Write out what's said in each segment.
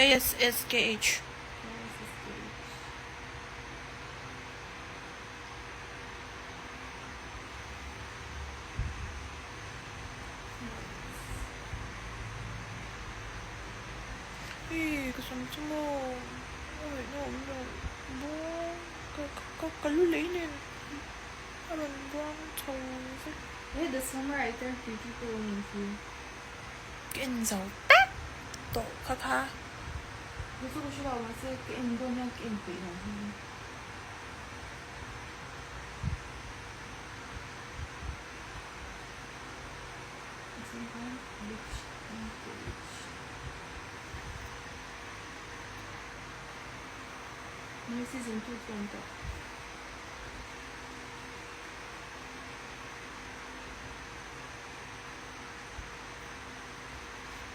KSSKH. Ih ka sam chu maw a ngaihna awm lo buang ka ka ka lu lei nen a rawn buang chho vek. He the summer I turned pretty pawh awm ang chu. Ka en zo vek tawh kha kha. Ka chu ka hre lo mahse ka en dawn hian ka en peih lo hi.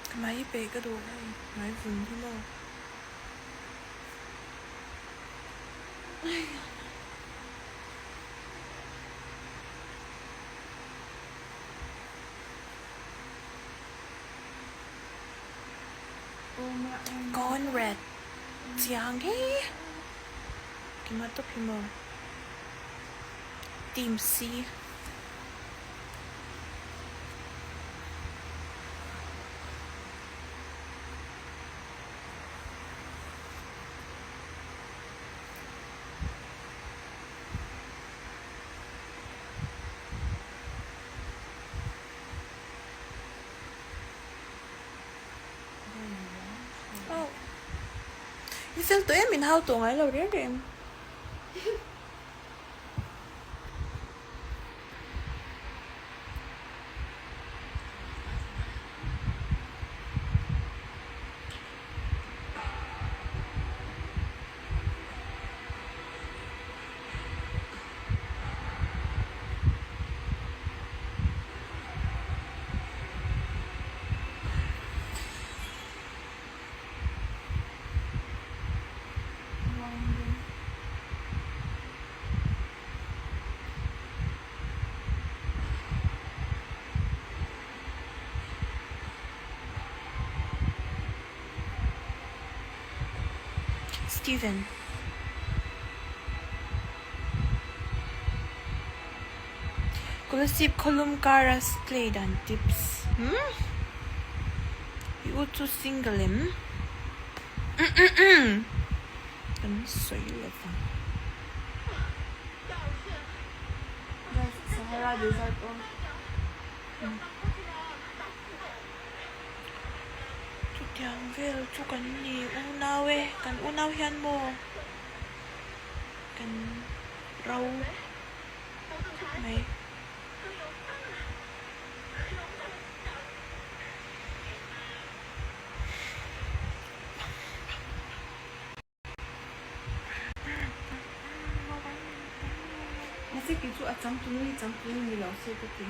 Ka hmai peih ka duh hei hmai vun hi maw. Conrad chiang hi keimah tawp hi maw Team C. Oh. I fel tawh em in hau tawh ngai lo reng reng. Steven. Kolasib khawlum kara clay dan tips. Hmm? I u chu single em? Kan sawi lo vang. Sahara Desert aw. Chutiang vel chu kan ni unau e, kan unau hian maw kan ro khawp mai. Mahse kei chu a changtunu hi changtunu ni lo se ka ti.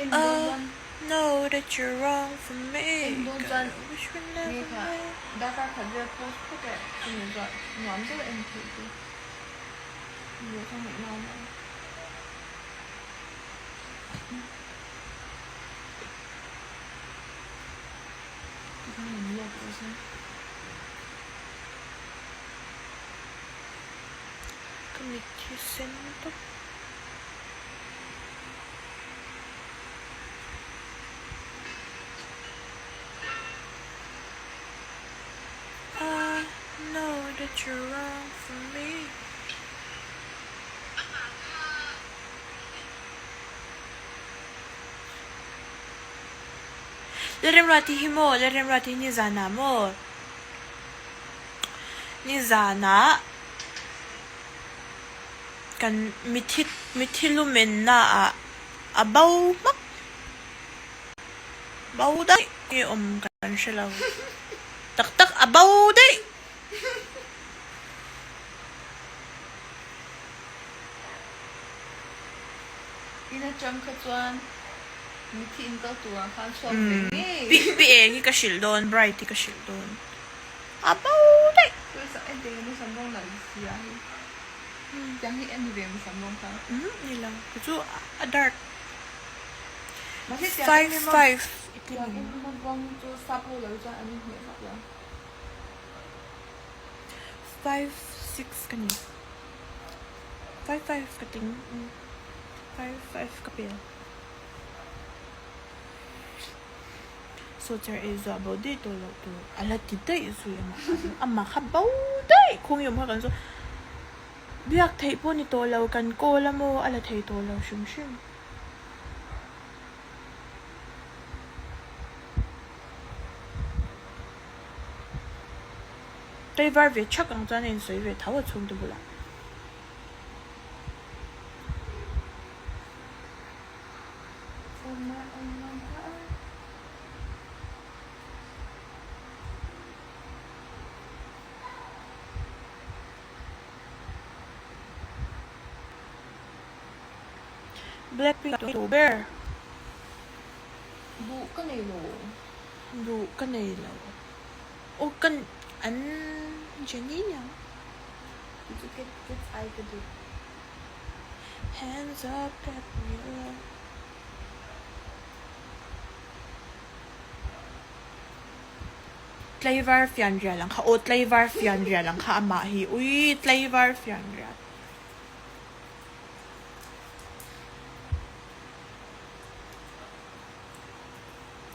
I know that you're wrong for me Gotta wish we never met sen tawp. I know that you're wrong for me. Lalremruati hi maw, Lalremruati hi nizanah maw? Nizanah kan mithi mithi lumenna ah a bo hmak bo daih nge awm kan hre lo tak tak a bo daih. In atang kha chuan mithi in kal turah khan chhuak ve ngei. Pi pi eng hi ka hrilh dawn, Bright hi ka hrilh dawn. A bo daih. Pawisa en teh emaw sam rawng nalh sia hi. Tiang hi en ve emaw sam rawng kha. Umm ni lo, kei chu a dark. Five five i tling. Tiang em em a buang chu sap ho lo chuan an inhmeh vak lo. 56 ka ni. 55 ka tling. 55 ka pel. Sawcher ei zuah bo daih tawh loh tur a la ti daih zui amah kha. Amah kha bo daih khawng i awm kha kan zawh. Biak theih pawh ni tawh lo kan call a maw a la thei tawh lo hrim hrim. Teivar ve thak ang chuan a insawi ve tho a chhungte bulah. Blackpink duh ber. Duh ka nei lo. Duh ka nei lo. Aw ka an Jennie niang. Chu chu ket ket ai ka duh. Hands up ket ni ula. Tlaivar fianrial ang kha aw tlaivar fianrial ang kha amah hi ui tlaivar fianrial.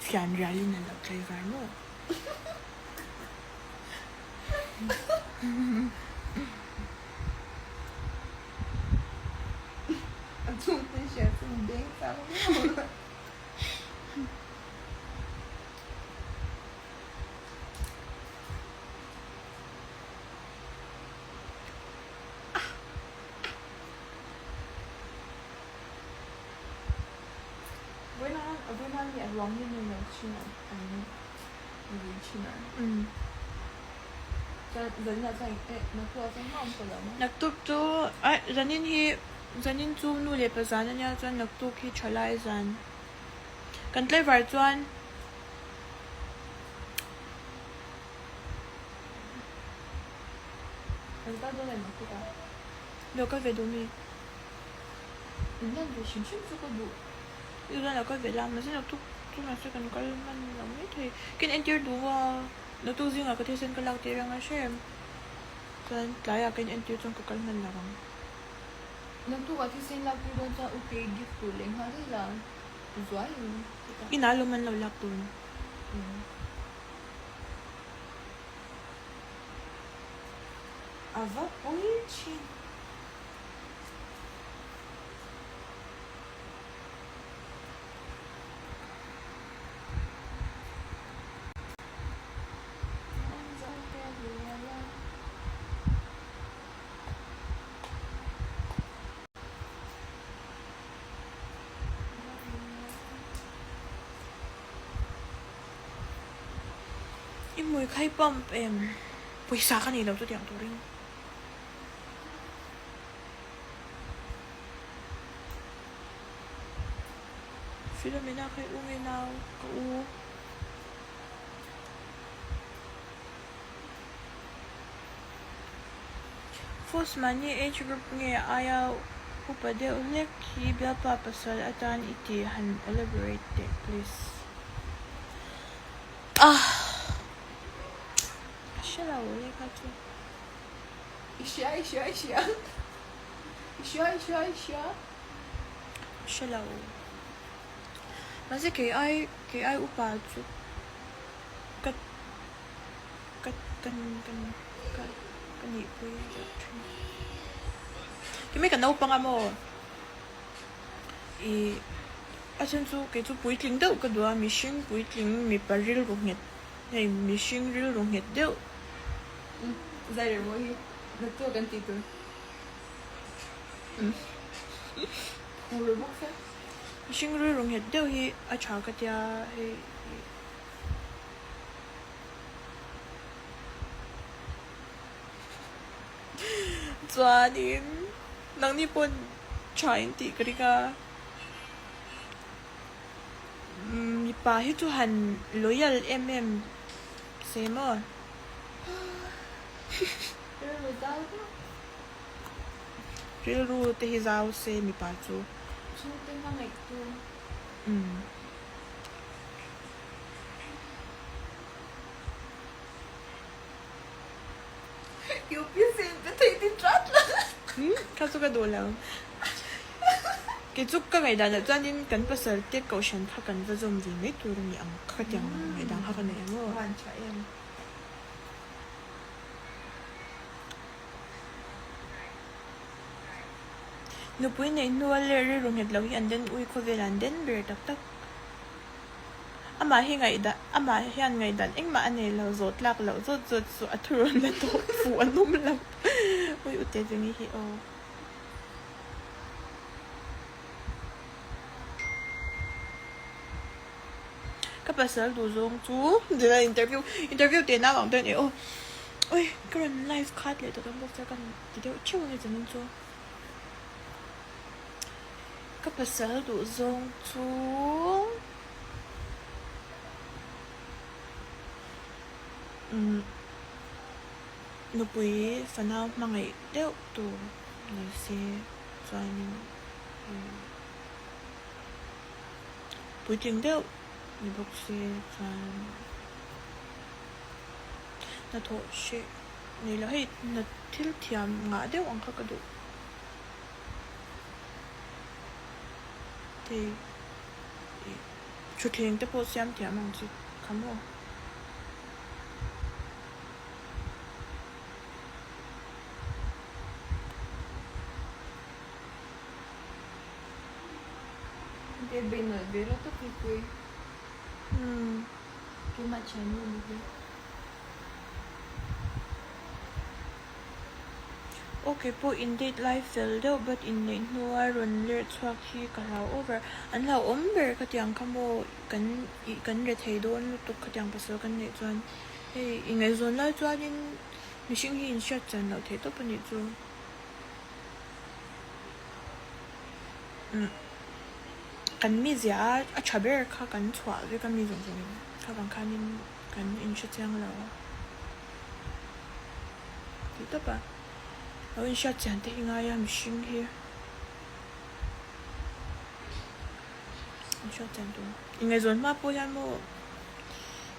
Fianrial in a lo tlaivar maw? A chhungte hria chu in beng chak viau. Vawiin vawiin hi a ruang hi min lo chhin a an vui thin a. Chuan zaninah chuan eh naktuk ah chuan hma awm tawh lo maw? Naktuk chu aih zanin hi zanin chu nu leh pa zan ania chuan naktuk hi thalai zan kan tlaivar chuan. Kan kal dawn em naktuk ah? Lo kal ve duh mi? In lan ve hrim hrim chu ka duh. I duh lo kal ve la, mahse naktuk chu mahse kan kal hman lo mai thei. Ka in entir duh a, naktuk zingah ka thisen ka lak tir anga hre em? Chuan tlaiah ka in entir chuan ka kal hman lo ang. Naktukah thisen lak tir dawn chuan okay gift tur leh nghal daih la, zuai in chutah. Inah lawm an lo lak dawn. Umm. A va pui thin. I hmui kha i pump em? Pawisa ka nei lo chutiang turin. Philomena kha i u nge nau? Ka u. First mahni age group nge aia upa deuh hlek hi bialpa pasal atan i tih han elaborate teh please. Ah! Ka hre lo lehkha chu. I hria, i hria, i hria. I hria, i hria, i hria. Hre lo. Mahse kei ai, kei ai upa chu ka ka ka ka ka ka nihpui deuh thin. Kemi ka naupang a maw? I a chhan chu kei chu puitling deuh ka duh a, mihring puitling mipa rilru nghet hei mihring rilru nghet deuh. Umm zai reng maw hi naktuk kan tih tur. Umm phur bawk sia. Mihring rilru nghet deuh hi a tha ka tia hei. Chuanin nangni pawn tha in tih ka ring a, mipa hi chu han loyal em em se maw? Rilru zau deuh. Rilru te hi zau se mipa chu. Chhungte hmangaih tu. Umm. UPC in pe thei ti tlat la. Umm kha chu ka duh lo. Kei chu ka ngaihdan ah chuanin kan pasal te kohhran kha kan va zawm ve mai tur a ni ang kha tiang ngaihdan kha ka nei ang aw. Van tha em. Nupui neih hnua ler rilru nghet lo hi an den ui khawvel an den ber tak tak. Amah hi ngaihdan amah hian ngaihdan engmah a nei lo, zawh tlak loh zawt zawt chu a thurawn la tawh fuh an awm lo. Ui u Tevengi hi aw. Ka pasal duh zawng chu zira interview interview teh nau ang dawn e aw. Ui ka rawn live khat leh tawh dawn bawk sia ka ti deuh theuh ange zanin chu. Ka pasal duh zawng chu umm nupui fanau hmangaih deuh tur ni se chuanin umm puitling deuh ni bawk se chuan hnathawh hreh nei lo hei hna thil thiam ngah deuh ang kha ka duh. Hei ih thutthleng te pawh siam thiam ang chi kha maw. Te bei nawlh ve rawh tawp hi pui. Umm. Keimah thiannu ni hi. Ok pawh in date lai fel deuh but inneih hnua rawn lerh chhuak hi ka hlau over. An hlauhawm ber khatiang kha maw kan ih kan re thei dawn lutuk khatiang pasal kan neih chuan hei ingaihzawn lai chuanin mihring hi inhriat chian loh theih tawp a nih chu. Umm kan mizia a a tha ber kha kan chhuah vek a mi zawng zawng in kha vang khanin kan inhre chiang lo a tih tawp a lo inhriat chian te hi ngai a mihring hi inhriat chian tur ingaihzawn hma pawh hian maw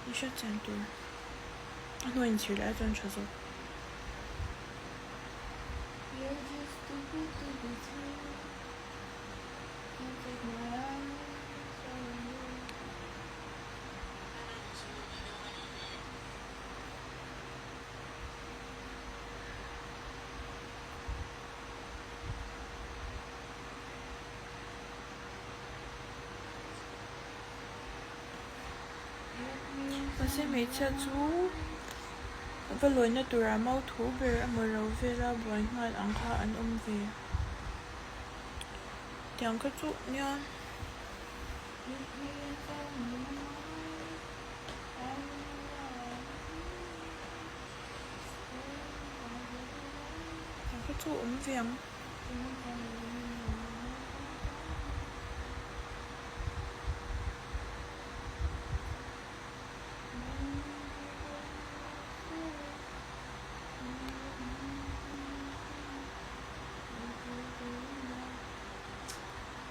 inhriat chian tur a hnuai inchhir leh a chuan tha zawk. Mahse hmeichhia chu va lawina tura mau thu ber emaw lo vela buai nghal ang kha an awm ve. Tiang kha chu nia. Tiang kha chu awm ve ang.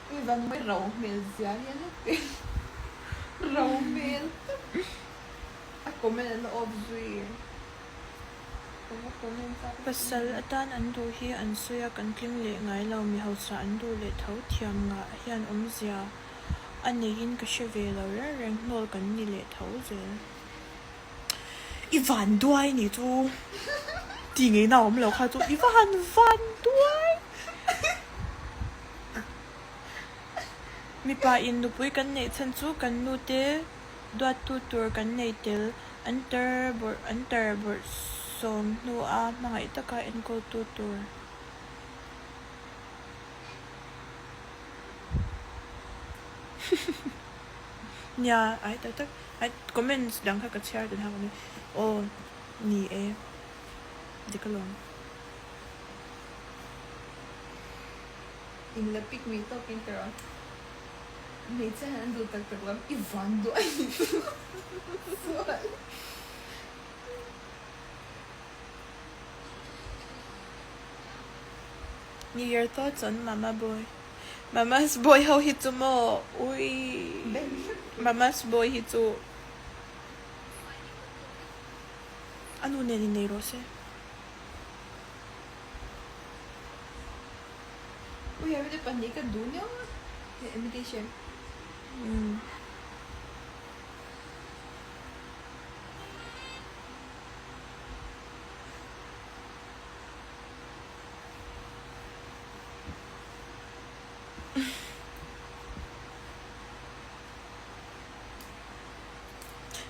Ui van mai ro hmel zia hi a la pe ro hmel tak a comment an la off zui. Pasal atan an duh hi an sawi a, kan tling leh ngai lo, mi hausa an duh leh tho thiam ngah hian awmzia a neiin ka hre ve lo reng reng, hnawl kan ni leh tho zel. I van duai nih chu ti ngeina a awm lo kha chu i va han van duai. Mipa in nupui kan neih chhan chu kan nu te duattu tur kan nei tel an tar bawrh an tar bawrh sawm hnua hmangaih taka enkawltu tur. Nia ai tak tak ai comments dang kha ka chhiar dan hak ani aw ni e dik alawm. In la pick me tawk in ka rawn hmeichhia hian an duh tak tak lam i van duh a ni chuan. Ni your thoughts on mama boy mama's boy ho hi chu maw ui mama's boy hi chu a nu nen in nei rawh se. Ui hemi te pahnih ka duh nia he imitation. Umm.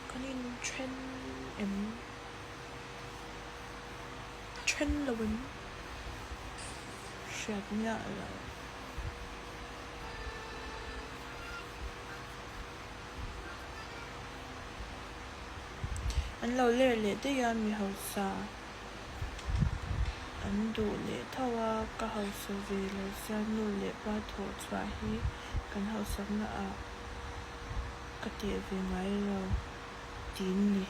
Kan in then em? Then lo in hriat miah lo. An lo ler leh daih a mi hausa an duh leh tho a, ka hausa ve lo sia nu leh pa thawh chhuah hi kan hausakna ah ka teh ve ngai lo tiin ni.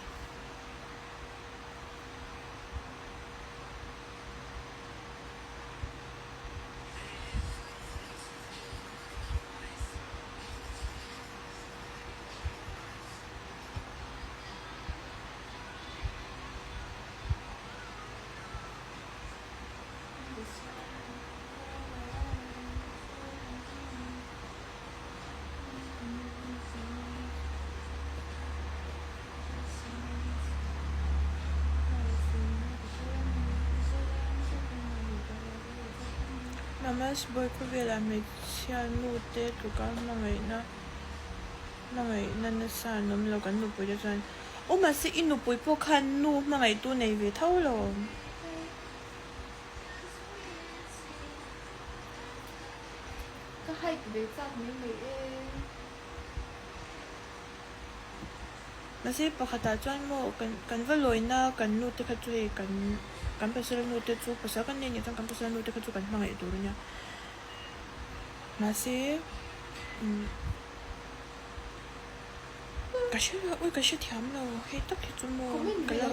Mama's boy khawvelah hmeichhia nu te tluka hmangaihna hmangaihna nasa an awm lo kan nupui te chuan aw mahse i nupui pawh khan nu hmangaihtu nei ve tho lo. Ka hike ve chak mai mai e. Mahse pakhatah chuan maw kan kan va lawina kan nu te kha chu hei kan kan pasal nu te chu pasal kan nei nih chuan kan pasal nu te kha chu kan hmangaih tur a nia. Mahse umm ka hre lo ui ka hre thiam lo hei tak hi chu maw ka la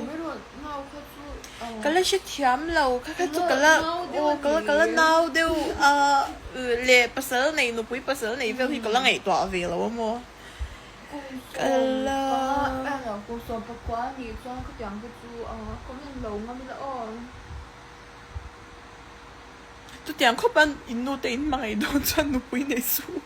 ka la hre thiam lo kha kha chu ka la aw ka la ka la nau deuh a leh pasal nei nupui pasal nei vel hi ka la ngaihtuah ve lo a maw. Ka la Chutiang khawp a in nu te in hmangaih dawn chuan nupui nei suh.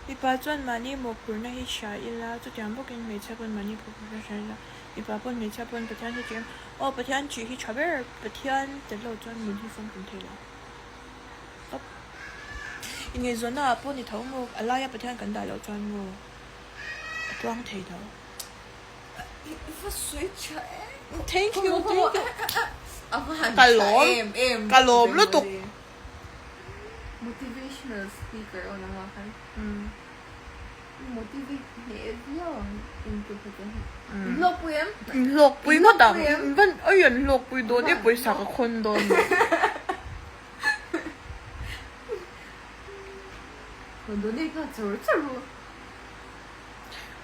Mipa chuan mahni mawhphurhna hi hria ila, chutiang bawkin hmeichhia pawn mahni mawhphurhna hria ila, mipa pawn hmeichhia pawn Pathian hi ṭih em? Aw Pathian ṭih hi ṭha ber, Pathian tel lo chuan nun hi famkim thei lo. Stop. Inngaihzawnna ah pawh ni tho maw, a laia Pathian kan dah loh chuan maw a tluang thei lo. I va sawi tha em. Thank you, thank you. A va han Ka tha lawm, em em. ka lawm lutuk. Motivational speaker aw nangah khan. Motivate hneh viau ang intu kha chuan. In hlawkpui em? In hlawkpui ngawt ang. In van oi an hlawkpui dawn e pawisa ka khawn dawn. Rawn donate nghal char char u.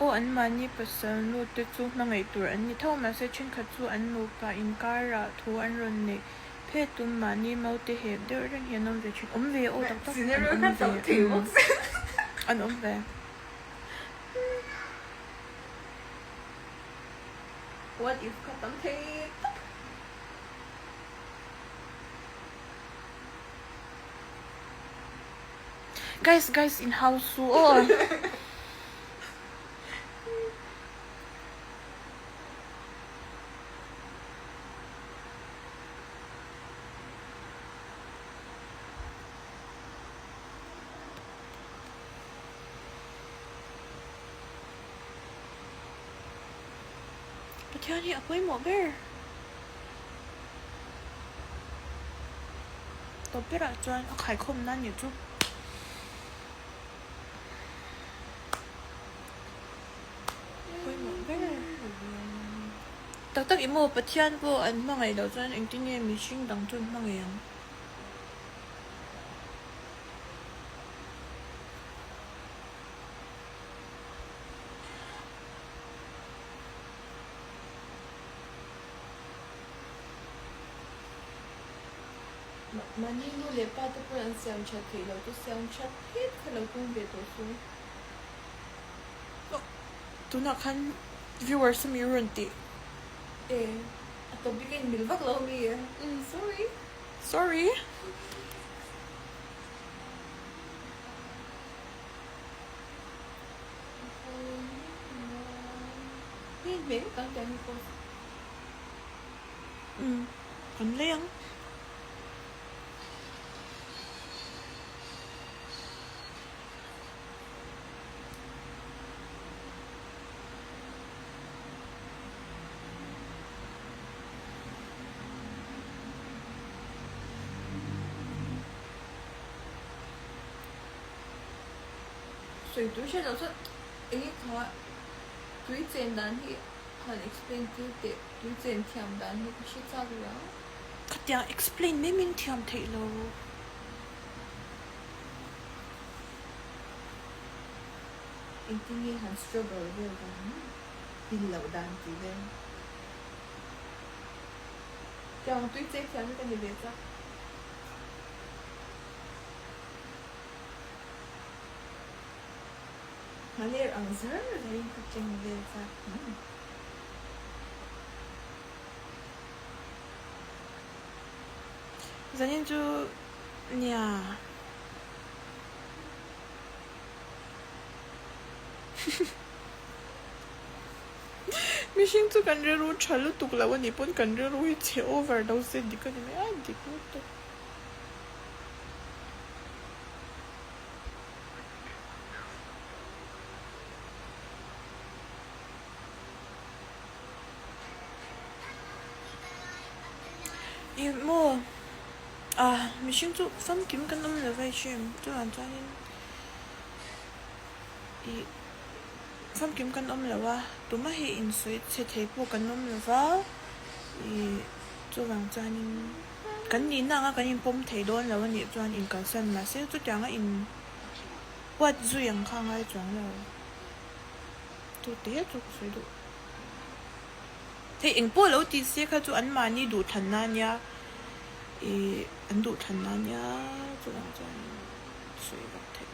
Aw an mahni pasal nu te chu hmangaih tur an ni tho mahse thenkhat chu an nupa inkarah thu an rawn neih phet tum mahni mau te hek deuh reng hi an awm ve thin. Awm ve aw tak tak an awm ve umm an awm ve. What if ka tam thei tak. Guys guys in hau su aw. Pathian hi a pawimawh ber. Tawp berah chuan a khaikhawm nan nih chu. Pawimawh ber. Tak tak emaw Pathian pawh an hmangaih loh chuan engtin nge mihring dang chu an hmangaih ang. Mahni nu leh pa te pawn an siam that theih loh chu siam that phet kha lo tum ve tawh su. Tunah khan viewers ami rawn tih. E, a topic a inmil vak lo ami e. Sorry. Sorry. Umm kan lei ang. Sawi tur hriat loh chuan eng kha tui chen dan hi han explain tir teh tui chen thiam dan hi ka hre chak riau. Khatiang explain mai min thiam theih lo. Engtin nge han struggle vel dan pin loh dan tih vel. Tiang tui cheng thiam hi ka ni ve chak. Hmaler ang zar zarin ka cheng vel chak. Zanin chu nia. Mihring chu kan rilru tha lutuk lo a nih pawn kan rilru hi chhe over lo se dik a ni mai a, dik lutuk. Ih maw ah mihring chu famkim kan awm lo vai hrim chuvang chuanin ih famkim kan awm lo a tuma hi insawi chhe thei pawh kan awm lo va ih chuvang chuanin kan nihna anga kan inpawm thei dawn lo a nih chuan inkalsan mahse chutianga in huat zui ang kha a ngai chuang lo. Chu te chu ka sawi duh. Hei eng pawh lo ti se kha chu an mahni duh thanna a nia ih an duh thanna a nia chuvang chuan sawi vak theih.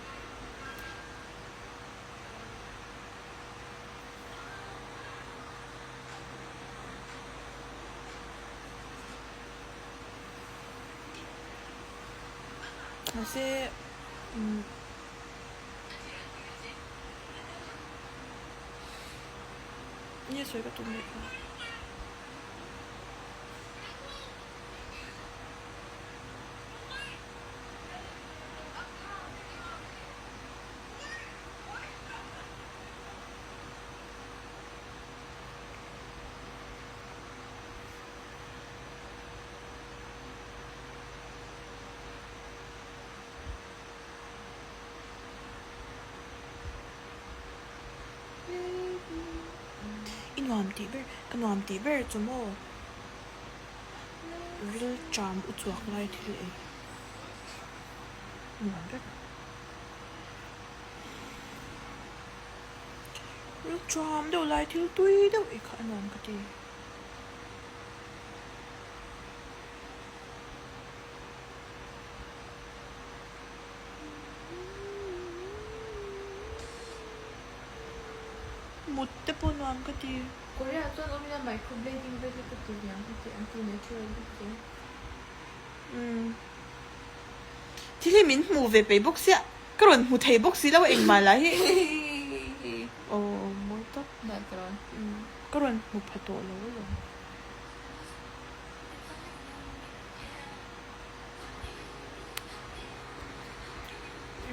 Mahse umm. Nge sawi ka tum leh kha. I nuam tih ber, ka nuam tih ber chu maw ril ṭam u chhuak lai thil ei nuam vek. Ṭam deuh lai thil tui deuh ei kha a nuam ka ti. Mut te pawh nuam ka ti. Korea ah chuan awm ila microblading vel hi ka ti ve ang ka ti an ti natural bik che. Umm. Thil hi min hmuh ve peih bawk sia, ka rawn hmu thei bawk si lo a engmah lah hi. Aw mawi tak. Umm ka rawn hmu pha tawh lo alawm.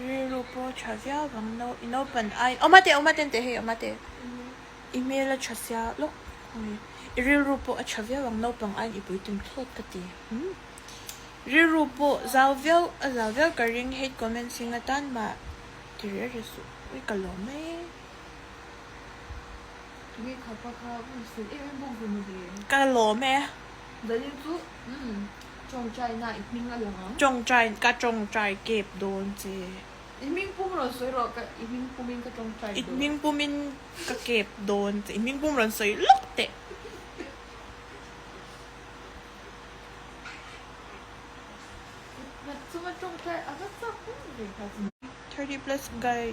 Rilru pawh a tha viau vang no i naupan ai awm a teh awm a ten teh hei awm a teh i hmel a tha sia lawk mai i rilru pawh a tha viau ang naupang aiin i puitling thlawt ka ti umm rilru pawh zau viau a zau viau ka ring hate comments hi ngatan mah ti reh reh suh ui ka lawm e. Tunge khapa kha hmun em em bawk ve mawle. Ka lawm e. Zanin chu umm tawngtai na i hming a lang ang. Tawngtai ka tawngtai kep dawn che. I hming pum rawn sawi rawh ka i hming pum in ka tawngtai I dawn. hming pum in ka kep dawn che i hming pum rawn sawi lawk teh. Kut nghat chunga tawngtai a va chak rum ve kha chu. 30 plus guy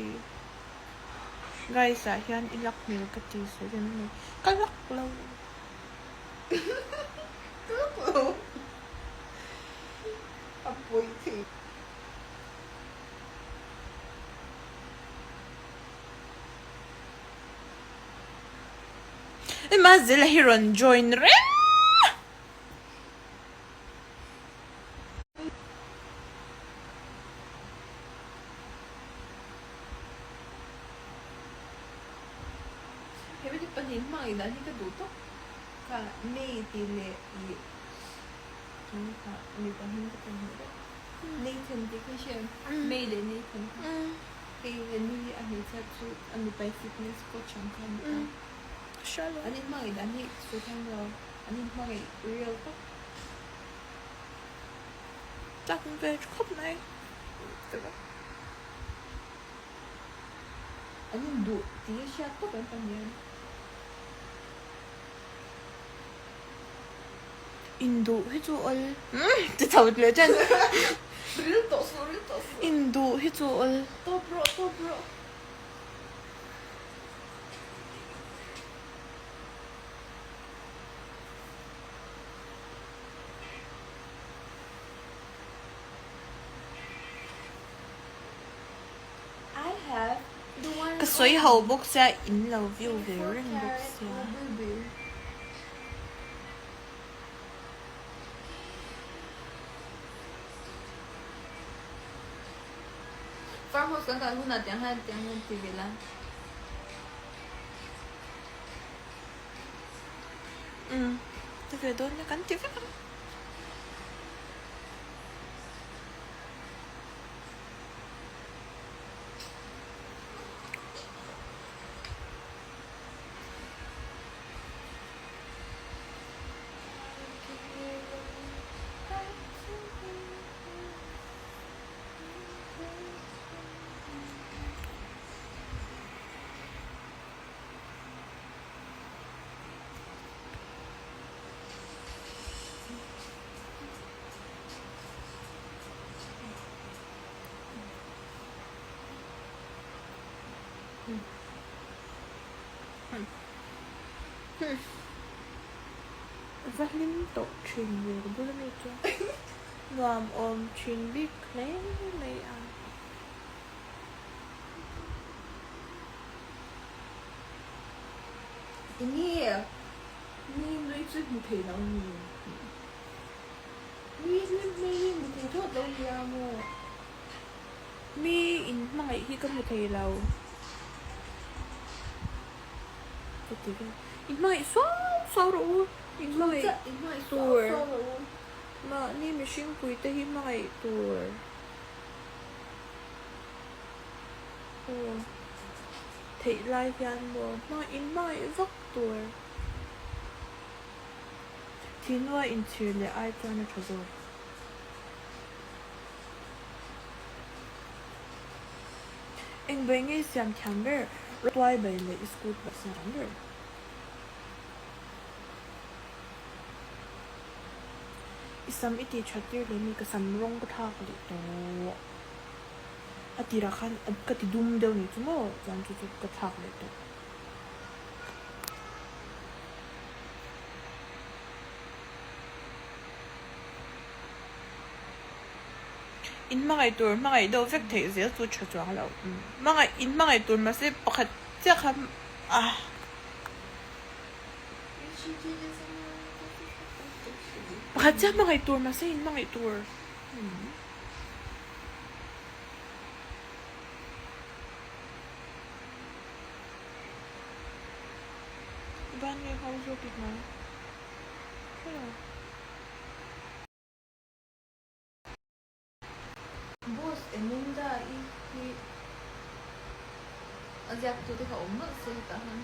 guys ah hian i luck hmel ka ti sawi ve mai mai ka luck lo. A pawi thei. Ema zela hi rawn join reng. He mi pahnih hmangaih dan hi ka duh tawp. Kha May tih leh ih chu kha mipa hming ka thei hmuh vek. Nathan tih kha i hria em? May leh Nathan kha. Hei he nu hi a hmeichhia chu a mipa hi fitness coach ang kha a ni a. An inhmangaih dan hi sawi thiam lo, an inhmangaih real tawp. Chak ve khawp mai. An induh tih a hriat tawp an pahnih an. Induh hi chu awl ti chho leh chen. Ril tawh suh, ril tawh suh. Induh hi chu awl. Tawp rawh, tawp rawh. Ka sawi ho bawk sia in lo view ve reng bawk sia. Farmhouse kan kal hunah tiang hian tiang hian ti ve la. Umm ti ve dawn nia kan ti vek ang. Va hlim tawh thin ve ka bula mi chu nuam awm thin bik hle mai a. Enge mi nui chu hmu thei lo ni? Mi hlim hmel hi hmu thei thlawt lo nia maw? Mi in hmangaih hi ka hmu thei lo. Ka ti vel. In hmangaih suau suau rawh u. In hmangaih tur. Mahni mihring pui te hi hmangaih tur. Aw. Theih lai hian maw hmangaih in hmangaih vak tur. Thinua inchhir leh ai chuan a tha zawk. Engvai nge siam thiam ber? Tuai bai leh i scoot bai sin tam ber. I sam i tih that tir leh mi ka sam rawng ka thlak leh tawh. A tirah khan ka ti dum deuh nih chu maw chuan chu chu ka thlak leh tawh. In hmangaih tur hmangaih deuh vek theih zel chu tha chuang lo. Hmangaih in hmangaih tur mahse pakhat chiah kha ah. Pakhat chiah hmangaih tur mahse in hmangaih tur. Ban nge ho zawk i hmai. Hello. Boss Amanda i hi a ziak tu te kha awm mawlh se hetah han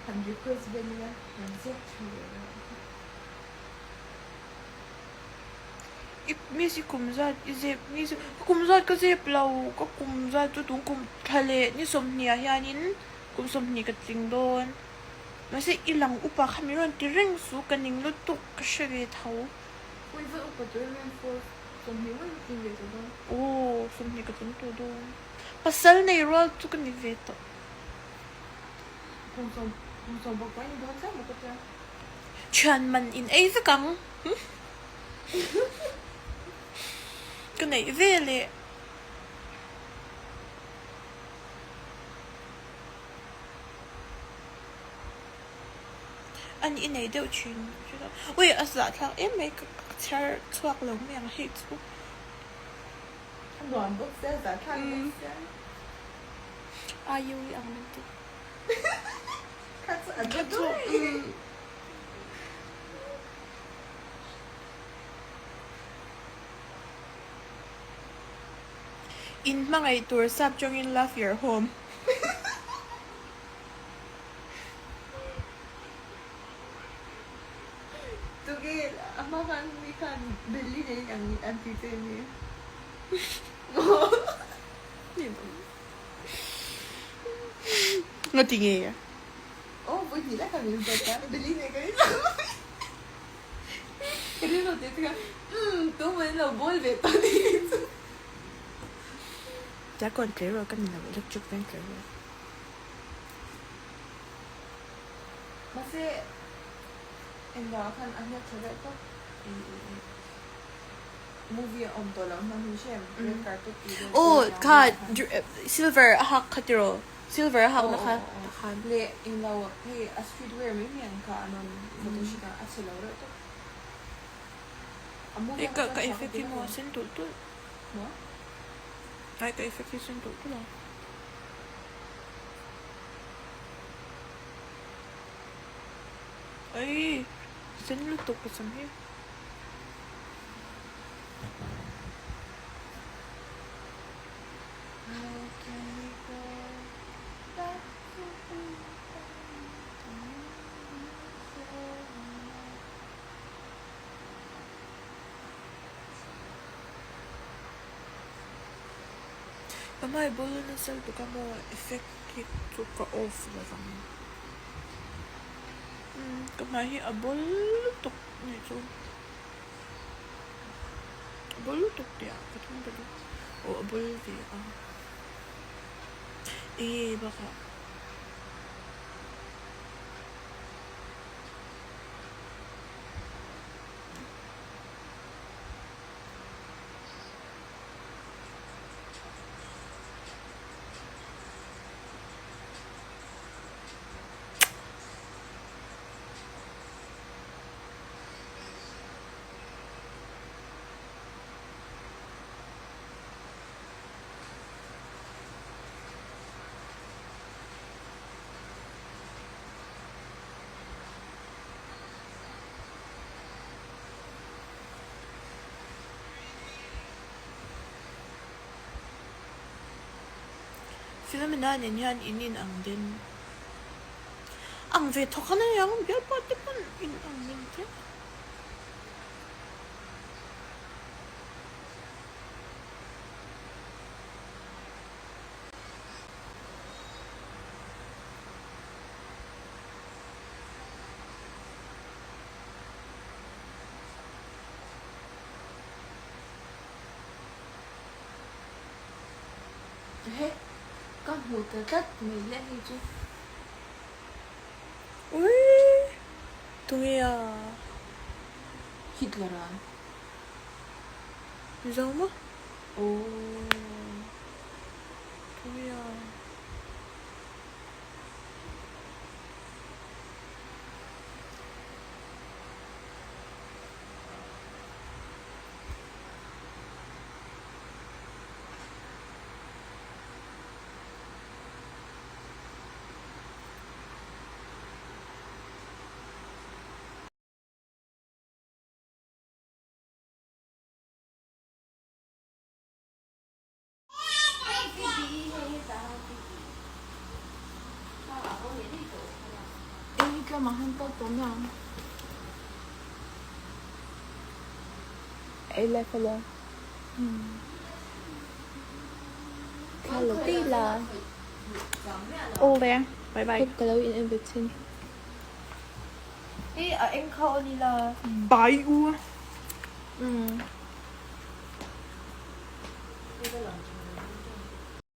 han request vel ila han ziak tha leh rawh. I miss i kum zat i zep miss ka kum zat ka zep lo ka kum zat chu tun kum thla leh ni sawmhnih ah hianin kum 20 ka tling dawn mahse i lang upa kha min rawn ti reng su ka ning lutuk ka hre ve tho. Ui va upa tur em em fur 20 ngawt ka tling ve tawh dawn. Aw 20 ka tling tawh dawn pasal nei rual chu ka ni ve tawh. Kum sawm kum sawm bawk pawh i ni dawn chiah maw ka tia. Thian man in ei vek ang. Ka neih ve leh. An i nei deuh thin. Ui a zahthlak em mai ka chhiar chhuak lo mai ang hei chu. A nuam bawk sia zahthlak bawk sia. Ai u i ang min ti. Kha chu a dawt dawt. In hmangaih tur sap chawngin love your home. Tuge a hma khan mi khan Delhi nen in ang an ti che ni. Nga ti nge a? Aw vawi hnih lai khan min zawt a, Delhi nen kan inang. Ka rilru teh chu khan umm tumah in lo bawl ve tawh ni chu. Tlai kawn tleirawl ka ni lo, electric veng tleirawl. Mahse engvangah khan a hniak tha reuh tawp. Movie a awm tawh loh hma hi hre em? Red carpet tih vel Aw kha silver a hak kha tiraw? Silver a hakna kha khan. Leh englo hei a street wear mai mai ang kha an rawn photo shoot a, a chhe lo reuh tawp. A movie Hei ka ka effect hi maw a sen tulh tulh. Maw? Ai ka effect hi a sen tulh tulh a. Ai sen lutuk ka sam hi. Ka hmai bul nasa lutuk a maw effect hi chu ka off lo vang. Ka hmai hi a bul lutuk nih chu. A bul lutuk tih ah ka thum ta duh. Aw a bul ve a. Enge bakah. Philomena nen hian in in ang den. Ang ve thawk a nei ang, bialpa te pawn in ang den tlem. hmu ta tlat mai le hei chu. Ui! Tunge a? Hitler a. Mizo maw? Aww. Tunge a? Eng hi tlawmah han kal tawh mai ang. Ei le fellow. Hello Tila. Aw le, bye bye. Ka lo in en ve chin. Hei a eng kha aw ni la. Bye u. Mm.